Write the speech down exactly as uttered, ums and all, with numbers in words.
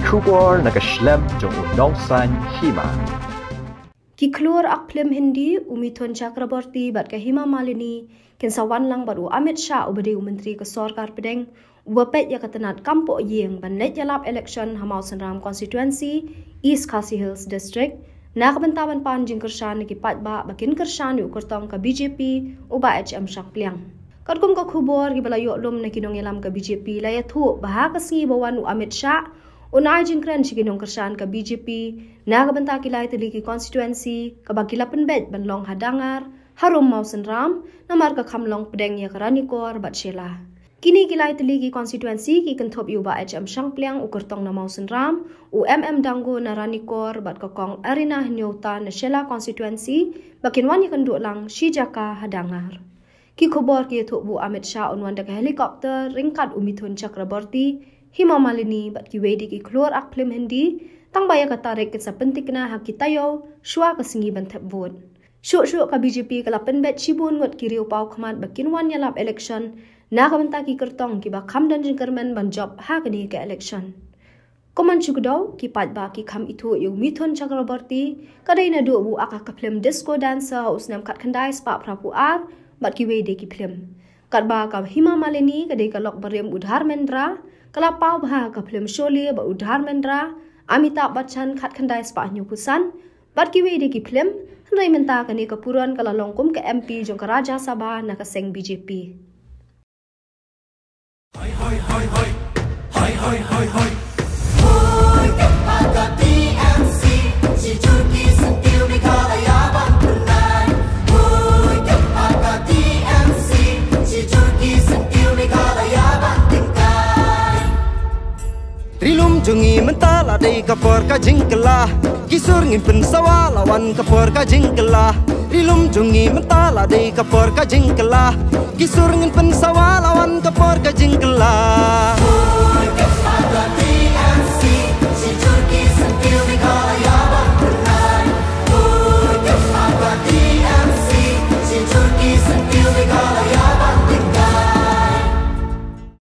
Khubor na ka shlem jong u nongsan hima. Ki khlur ak phlim Hindi, u Mithun Chakraborty bad ka Hema Malini, kin sa wan lang bad u Amit Shah uba dei u Myntri ka Sorkar Pdeng, uba peit ïa ka tnat kam poh ïing ban leit ïalap election ha Mawsynram Constituency, East Khasi Hills District, na ka bynta ban pan jingkyrshan na ki paidbah ba kin kyrshan ïa u kyrtong ka B J P, u Bah H M Shangpliang. Katkum ka khubor kiba la ïoh lum na ki nongïalam ka B J P la ïathuh ba ha ka sngi ba wan u Amit Shah, un ai jingkren sha ki nongkyrshan ka B J P na ka bynta ki lai tylli ki constituency kaba ki la pynbeit ban long ha Dangar, harum Mawsynram, namar ka kham long pdeng ïa ka Ranikor bad Shella. Kine ki lai tylli ki constituency ki kynthup ïa u Bah H M Shangpliang u kyrtong na Mawsynram, u M M Dangu na Ranikor bad ka Kong Arina Hynñiewta na Shella constituency, ba kin wan ïakynduh lang shi jaka ha Dangar. Ki khubor ki ïathuh ba u Amit Shah un wan da ka helicopter ryngkat u Mithun Chakraborty, Hema Malini bad kiwei de ki khlur ak phlim Hindi, tang ba ïa ka tarik kin sa pynthikna ha ki taïew shuwa ka sngi ban thep vote. Shuh shuh ka B J P ka la pynbeit shibun ngut ki riew paw khmat ba kin wan ïalap election na ka bynta ki kyrtong kiba kham don jingkyrmen ban jop ha kane ka election. Kum ban shu kdew, ki paidbah ki kham ithuh ïa u Mithun Chakraborty, ka dei naduh ba u act ha ka phlim Disco Dancer ha u snem khatkhyndai spah phraphew ar bad kiwei de ki phlim. Katba ka Hema Malini ka dei ka lok barim u Dharmendra, ka la paw bha ha ka phlim Sholay bad u Dharmendra, Amitabh Bachchan khatkhyndai spah hynñiewphew san, bad kiwei de ki phlim, hynrei mynta kane ka puron ka la long kum ka M P jong ka Rajya Sabha na ka seng B J P. Hoi, hoi, hoi, hoi. Hoi, hoi, hoi, hoi. Hoi, ka pa ka T M C. Shi jur ki syntiew Meghalaya ban pynlait. Hoi, ka pa ka T M C. Shi jur ki syntiew Meghalaya ban tyngkai. Ri lum jong ngi mynta la dei ka por ka jingkylla. Ki sur ngin pynsawa la wan ka por ka jingkylla. Ri lum jong ngi mynta la dei ka por ka jingkylla. Ki sur ngin pynsawa la wan ka por ka jingkylla.